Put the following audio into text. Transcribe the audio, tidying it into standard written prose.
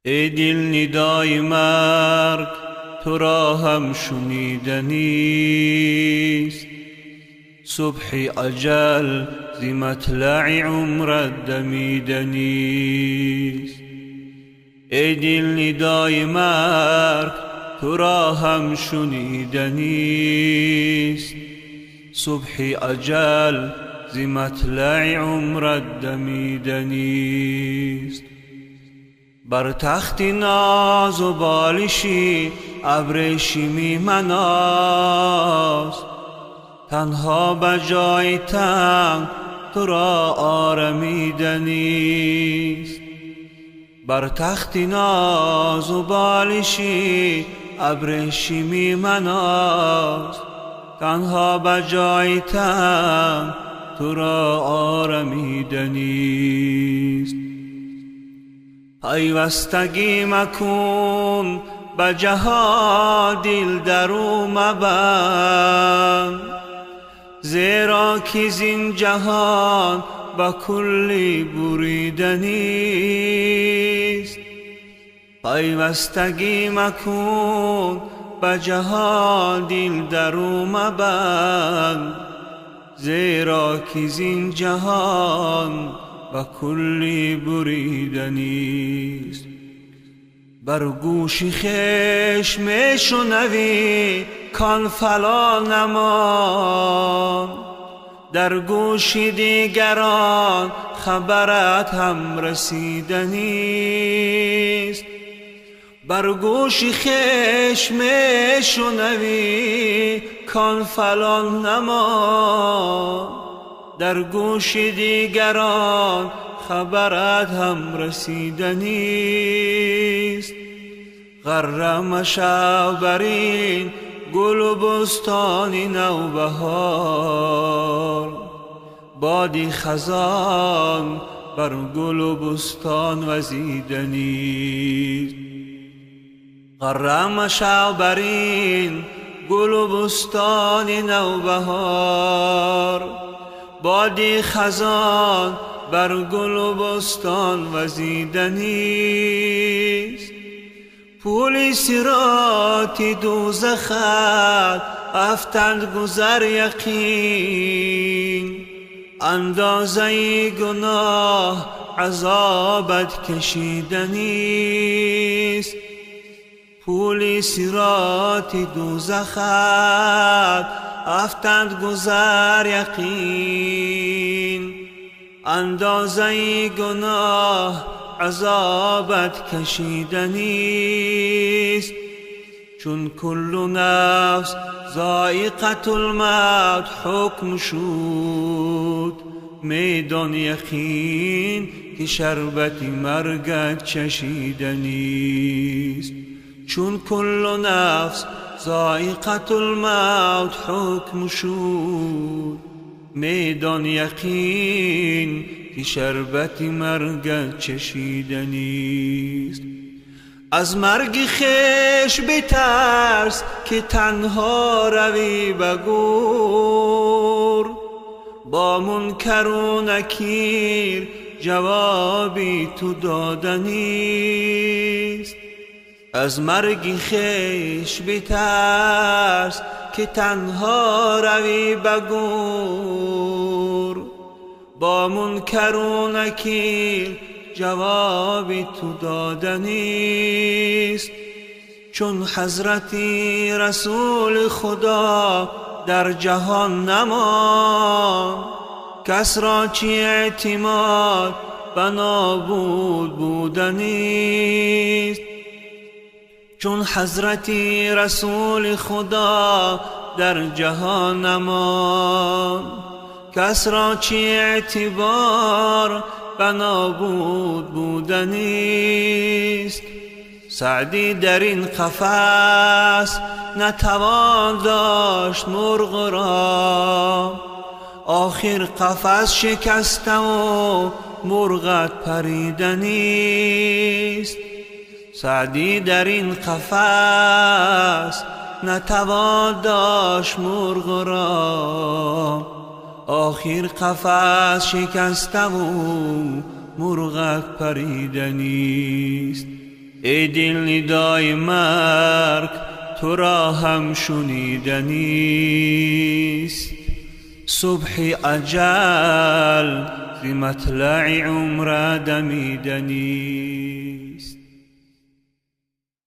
Эй дил, нидои марг туро ҳам шуниданист, субҳи аҷал зи матлаи умрат дамиданист. Эй дил, нидои марг туро ҳам шуниданист, субҳи аҷал зи матлаи умрат дамиданист. Бар тахти нозу болиши абрешими маност, танҳо ба ҷои танг туро орамиданист. Бар тахти нозу болиши абрешими маност, танҳо ба ҷои танг туро орамиданист. Пайвастагӣ макун ба ҷаҳон, дил дару мабанд, зеро ки зин ҷаҳон ба куллӣ буриданист. Пайвастагӣ макун ба ҷаҳон, дил дару мабанд, зеро ки зин ҷаҳон ба куллӣ буриданист. Бар гӯши хеш мешунавӣ кон фалон намонд, дар гӯши дигарон хабарат ҳам расиданист. Бар гӯши хеш мешунавӣ кон фалон намонд, дар гӯши дигарон хабарат ҳам расиданист. Ғарра машав бар ин гулу бӯстони навбаҳор, боди хазон бар гулу бӯстон вазиданист. Ғарра машав бар ин гулу бӯстони навбаҳор, боди хазон бар гулу бӯстон вазиданист. Пули сироти дӯзахат афтанд гузар яқин, андозаи гуноҳ азобат кашиданист. Пули сироти дӯзахат афтанд гузар яқин, андозаи гуноҳ азобат кашиданист. Чун куллу нафс зоиқатул мавт ҳукм шуд, медон яқин ки шарбати маргат чашиданист. Чун куллу нафс зоиқатул мавт ҳукм шуд, медон яқин ки шарбати маргат чашиданист. Аз марги хеш битарс ки танҳо равӣ ба гӯр, бо мункару накир ҷавоби ту доданист. Аз марги хеш битарс ки танҳо равӣ ба гӯр, бо мункару накир ҷавоби ту доданист. Чун ҳазрати расули худо дар ҷаҳон намонд, кас ро чӣ эътимод ба нобуд буданист. Чун ҳазрати расули худо дар ҷаҳон намонд, кас ро чӣ эътибор ба нобуд буданист. Саъдӣ дар ин қафас натавон дошт мурғ ро, охир қафас шикаставу мурғат париданист. Саъдӣ дар ин қафас натавон дошт мурғ ро, охир қафас шикаставу мурғат париданист. Эй дил, нидои марг туро ҳам шуниданист. Субҳи аҷал зи матлаи умра дамиданист.